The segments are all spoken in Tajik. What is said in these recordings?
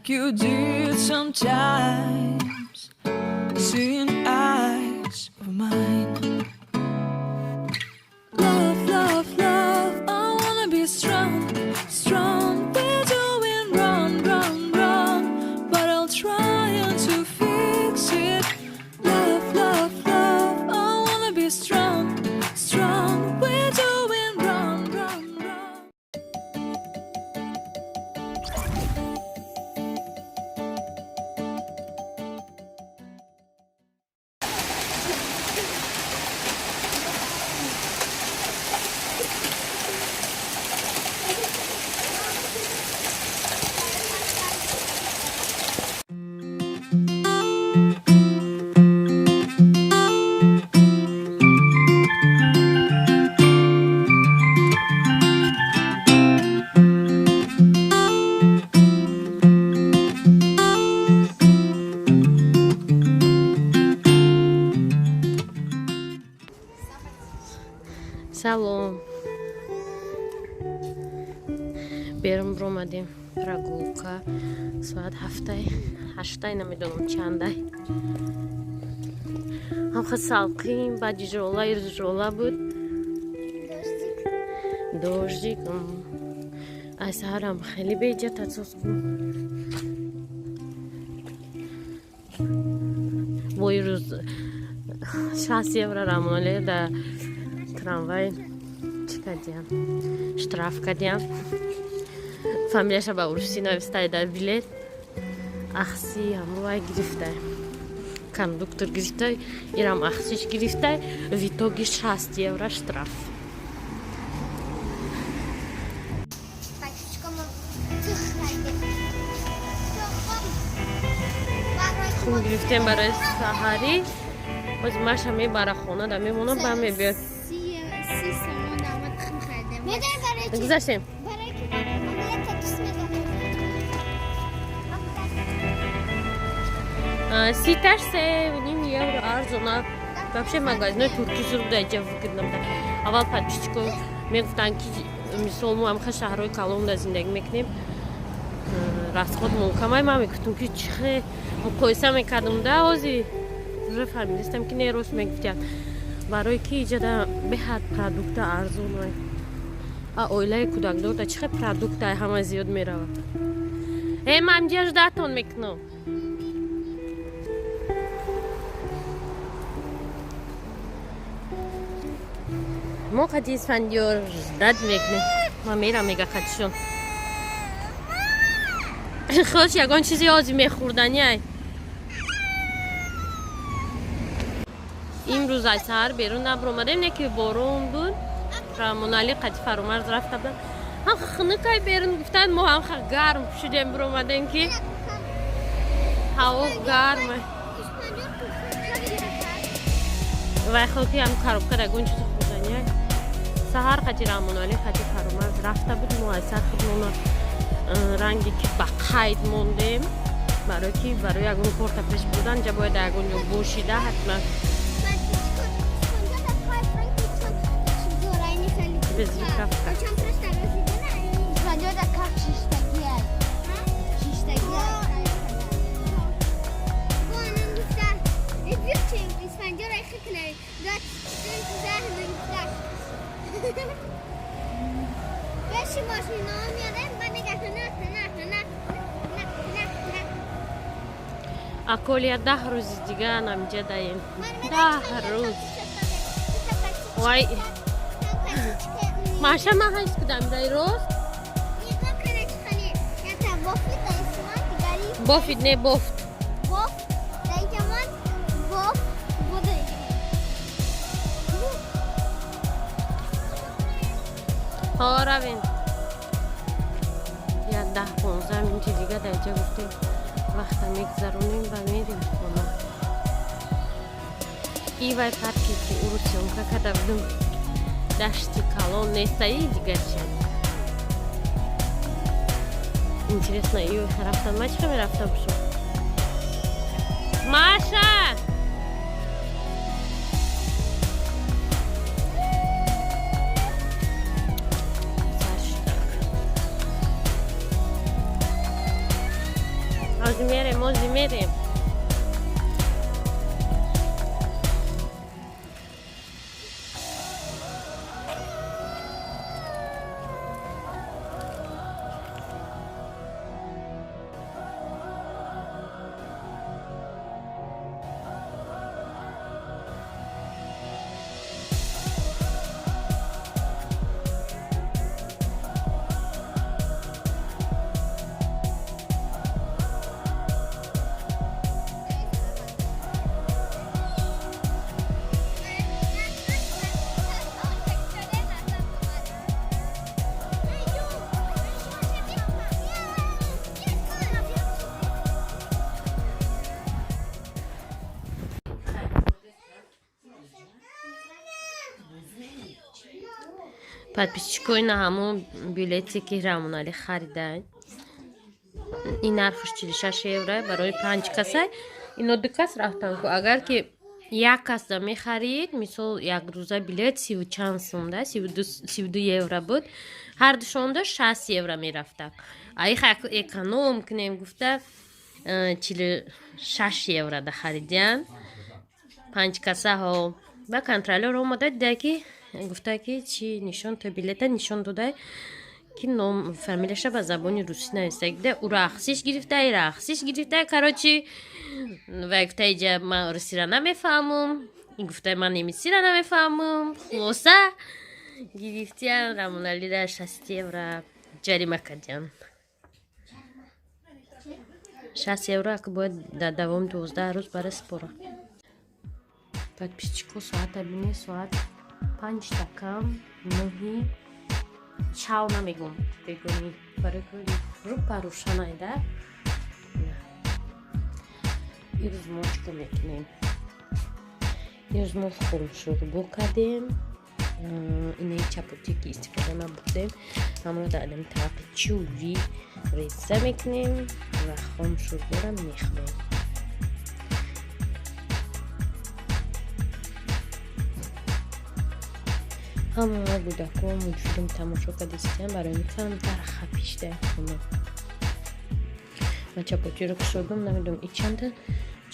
Like you did sometimes. Seeing eyes of mine. Love, love, love. I wanna be strong, strong. We're doing wrong, wrong, wrong. But I'll try and to fix it. Love, love, love. I wanna be strong, strong. We're doing wrong, wrong, wrong. Салом. Берун биромадем, прогулка. Соат ҳафтай, ҳаштай, намедонам чандай. Ҳамха салқин, баъди жола, ирӯз жола буд, дождик. Ай саҳарам хеле беҷа тасос буд. Бо ирӯз 60 евро Рамонале да трамвай чӣ кардиям, штраф кардиям. Фамилияша ба урусӣ навистай дар билет. Ахси ҳамовай гирифтай, кондуктор гирифтай, ирам ахсиш гирифтай. В итоге 60 евро штраф. Пачечкама тухм. Тухм гирифтем барои саҳарӣ. Боз Маша мебара, хона да мемона, ба мебиёд. 30 сомон ама тухм харидем. Медонӣ барои чӣ? Гузаштем. Барои ки омлета дӯст медорам. Ситаш 3,5 евро, арзона вообще. Магазинои туркӣ зур буда, иҷа выгодно буда. Аввал подписчико мегуфтанд, ки мисол мо ҳамха шаҳрҳои калонда зиндагӣ мекунем, расход муҳкамай. Ман мегуфтам, ки чихе муқоиса мекардам да. Ҳози уже фаҳмидастам, ки не, рост мегуфтияд, барои ки иҷада беҳад продукта арзонай. А оилаи кӯдакдорда чихе продукта ҳама зиёд меравад. Э, ман инҷа ждатон мекунам. Мо қади Исфандиёр ждать мекунем. Ман мерам, мега, қадишон хош ягон чизи ҳози мехӯрдани. Ай имрӯз ай саҳар берун набуромадем, не ки борон буд. Рамонали қади Фаромарз рафта будам. Ҳам хунукай берун гуфтанд, мо ҳам гарм шудем, биромадем, ки ҳаво гарма. Вай хоки ҳам коробка ягон чизи хӯрдани. Саҳар қати Рамонали, қати Фаромарз рафта буд. Мо аз сар худмона ранге ки ба қайд мондем, барое ки барои ягон корта пеш бурдан ҷа бояд ягон ҷо бошида ҳатман. Без рукавка. Исфандиёр каф шиштагиай. Шиштагиай. Бо анам гуфта, бирче Исфандиёр ай хикнай. Дат зах гуфта. Беши мошино меодаем, ба мега на на на на на на. Аколия 10 рӯзи дига намҷа даем. 10 рӯз. Вай, Маша, ман ҳайс кудам дай рост. Бофид, не бофт. Бофт, дар инҷа бофт буд. Ҳо, равем. Я 10-15 минути дига дар инҷа гуфтем, вақта мегузаронем ва мерем хона. И вай парке ки ӯро съёмка карда будем, дашти калон нестаи, дигар чи. Интересно, ё рафтан, ма чӣ мерафтам шо? Маша! Сар шуда. Ҳозир мерем, ҳозир мерем. Подписчикои на ҳамон билете, ки Рамонали харида, ин нархш 46 евро барои панҷ касай. Ино ду кас рафтан ку. Агар ки як касда мехарид, мисол, якрӯза билет сиву чанд сум да, 32 евро буд, ҳардушонда 60 евро мерафта. Аих эконом кунем гуфта, 46 евро да харидиян панҷ касаҳо. Ба контролёр омада дида, ки гуфта, ки чи нишон то билета нишон дода, ки ном фамилияша ба забони русӣ нависта. Ура ахсиш гирифта, ира ахсиш гирифта. Короче, вай гуфта, иҷа ман русира намефаҳмам, ин гуфта, ман немисира намефаҳмам. Хулоса, гирифтиян, Рамоналира 60 евро ҷарима кардиян. 60 евро ака бояд дар давоми 12 рӯз бара спора. Подписчико, соата бине, соат панҷта кам нӯҳи чав намегум, бегони, барои рӯпа рӯшанайда. Ирӯз мо чӣ мекунем? Ирӯз мо хумшӯрбо кардем. Инаи чапотӣ, ки истифода набурдем, ҳамро дар адами тавақи чӯбӣ реза мекунем ва хомшӯрборо мехӯрем. Ҳама кӯдако мультфилм тамошо кардистиям, барои камтар хапишда хона. Ман чапотиро кушодам, намедонам, и чанда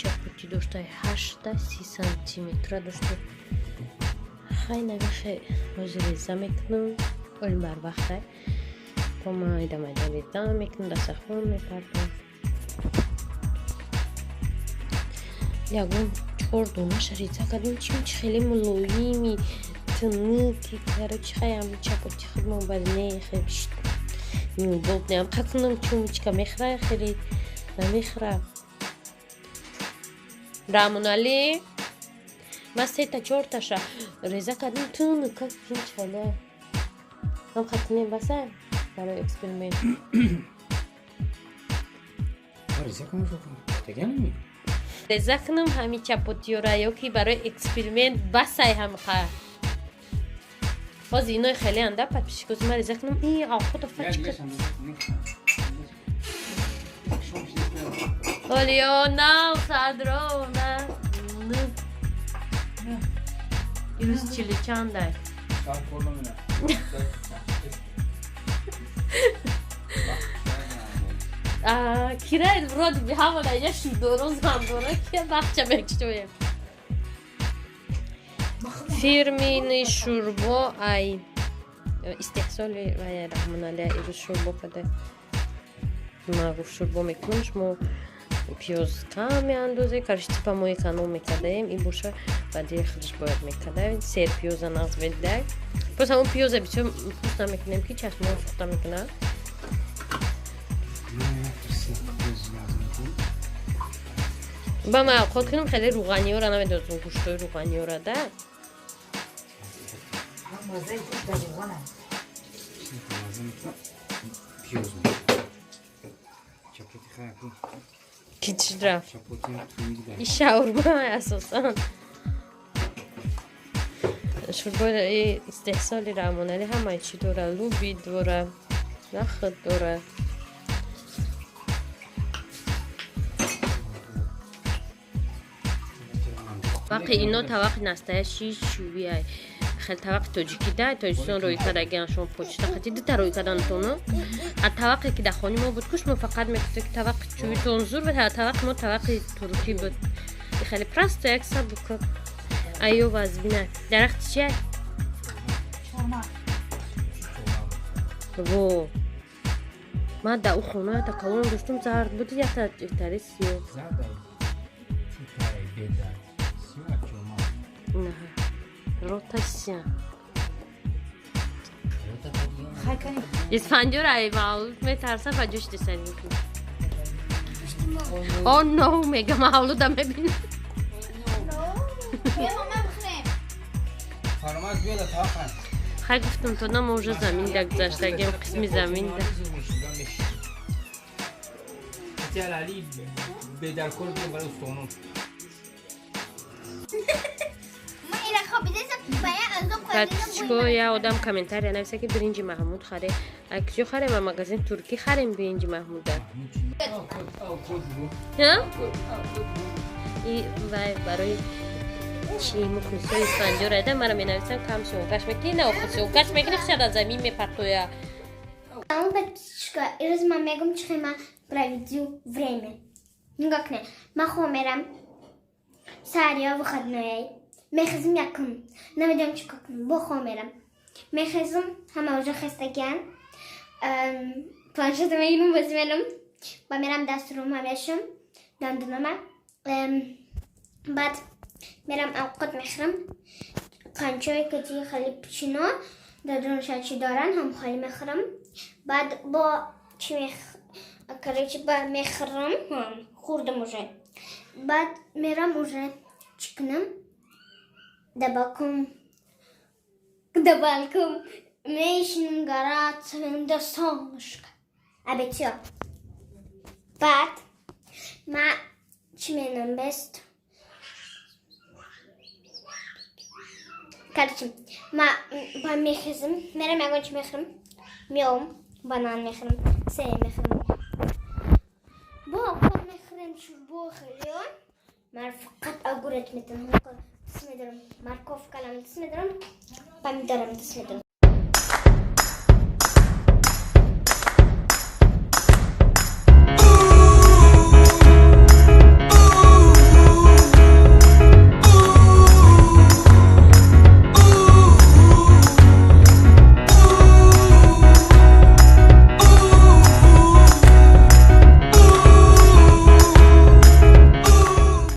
чапотӣ дошта, ҳашта си сантиметра дошта. Хай, намехе, ҳозир реза мекунам, оли барвақта то майда майда реза мекунам, дастархон мепардом. Ягон чор донаша реза кардем, чим чи хеле мулоими, тунуки. Короче, хай, ам чапоти худмон бад не, хеле неудобно. Ам какунам, чумочка мехӯра, хеле намехӯра. Рамоналӣ, ман сета чорташа реза кардем, тунука хеле. Ам хатунем, баса барои эксперимент. Реза кунам, таганами. Реза кунам ҳами чапотиёра ё ки барои эксперимент басай ҳамқа? Боз иной хеле анда, подписчикоз, ма реза кунам и авхото фачка. Олиё нав садрона. Ирӯз чили чандай? Сам korlamına. Кира вроде би ҳамона я шудоро зандоро, ки бахча мекушоем. Фирмини шӯрбо ай истеҳсоли вай Раҳмоналия ирӯз шӯрбо када. Ма гуфт, шӯрбо мекунам, шумо пиёз кам меандозе. Короче, типа мо эконом мекардаем, ин боша баъди худаш бояд мекарда. Сер пиёза нағз медидай. Боз ҳамон пиёза бисёр пӯст намекунем, ки чашмон сӯхта мекунад. Ба ма авқот кунам, хеле рӯғаниёра намедозум, гӯштои рӯғаниёра да. Мазаи гӯшт дар равған аст. Пиёз. Чапоти хаяку. Ки чӣ рафт? Чапоти туида. И шаурма асосан. Шӯрбои истеҳсоли Раҳмоналӣ ҳамаи чӣ дора: луби дора, нахд дора. Вақи ино тавақи настоящий чӯбиай. Хел тавақи тоҷикӣ да Тоҷикистон рӯй кардагиан, шумо почта хати дута рӯй кардантону. А тавақе ки дар хони мо буд, ку шумо фақат мегуфтед, ки тавақи чӯбитон зур, ва тавақи мо тавақи туркӣ буд. Хеле просто як сабука. Айё, вазбина. Дарахти чия? Чормағз. Во. Ман дар ӯ хона та калон доштум, зард буд, якта тари сиёҳ. Зарда чутай бедар. Сиёҳ чома. На. Рота сия. Рота тадиён. Хай кани. Исфандиёр ай мавлуд метарса ва ҷӯш дисани мекунад. О, но, мега мавлуда мебинам. Бیا ما بخوریم. Фармаз биёда таваққан. Хай, гуфтам то на, мо уже замин да гузаштагем, қисми замин да. Али бедаркор биё барои устонон. ما اینا خوابیده باید از اون Подписчико, я одам комментария нависа, ки биринҷи Маҳмуд харе. А куҷо харем? А магазин туркӣ харем биринҷи Маҳмуда? Ҳа? И вай барои чи мухлисои Исфандиёр айда мара менависам, кам съёмкаш мекунӣ, на охо съёмкаш мекунӣ, хшада замин мепартоя. Салом, подписчика. Ирӯз ман мегум, чихе ман проведу время. Нигоҳ кунед. Ман хоб мерам. Саҳария выходной. Мехезим якум. Намедонам, чӣ кор кунам. Бо хоб мерам. Мехезим, ҳама уже хестагиан. Планшета мегирам, бозӣ мерам. Ба мерам даструма мешум. Дандунама. Баъд мерам авқот мехӯрам. Қанчое ки ти хеле печено дар дунша чӣ доран, ҳам холӣ мехӯрам. Баъд бо чӣ мех, короче, ба мехӯрам, хӯрдам уже. Баъд мерам уже чӣ кунам? Да балкон мешинам, горат да солнышко. Обед всё. Баъд ма чӣ менам бест? Короче, ма ба мехезим, мерам ягон чӣ мехӯрам, меом, банан мехӯрам, се мехӯрам. Бо овқот мехӯрем, шӯрбо хеле. Ман фақат огурец метавонам, дӯст медорам. Морковкалам дӯст медорам, помидорам дӯст медорам.